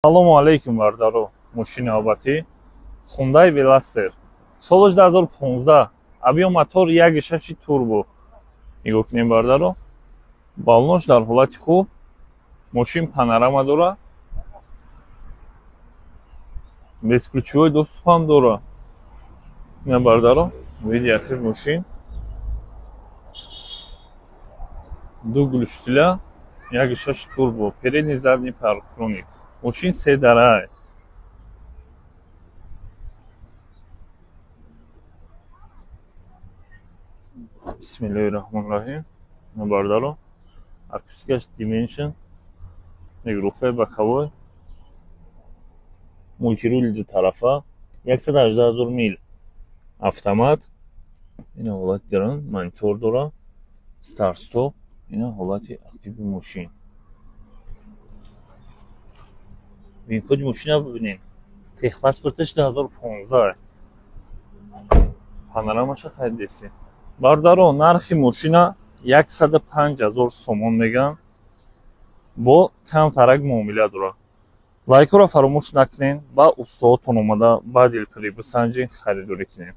Салому алейкум, бардаро. Мошини навбатӣ Хундай Веластер, солаш 2015, объём мотор 1.6 турбо. Нигоҳ кунем, бардаро, баллонош дар ҳолати хуб, мошин панорама дора, бесключевой доступ ҳам дора. Ина, бардаро, види ахир мошин ду глушителя, 1.6 турбо, передний, задний парктроник, мошин се дарай. Бисмиллоҳи раҳмони раҳим. Бардаро, акустикаш Dimension, микрофои боковой, мультирули дутарафа, 118 000 мил, автомат. Ина ҳолати дарун, монитор дора, старт-стоп. Ина ҳолати ақиби мошин. Винкоди мошина бибинед, техпаспорташ 2015, панорамаша харидестем. Бародаро, нархи мошина 105 000 сомон мегӯянд, бо камтарак муомила дорад. Лайкҳоро фаромӯш накунед, ба устоҳотон омада ба дилпурӣ бисанҷед, харидорӣ кунед.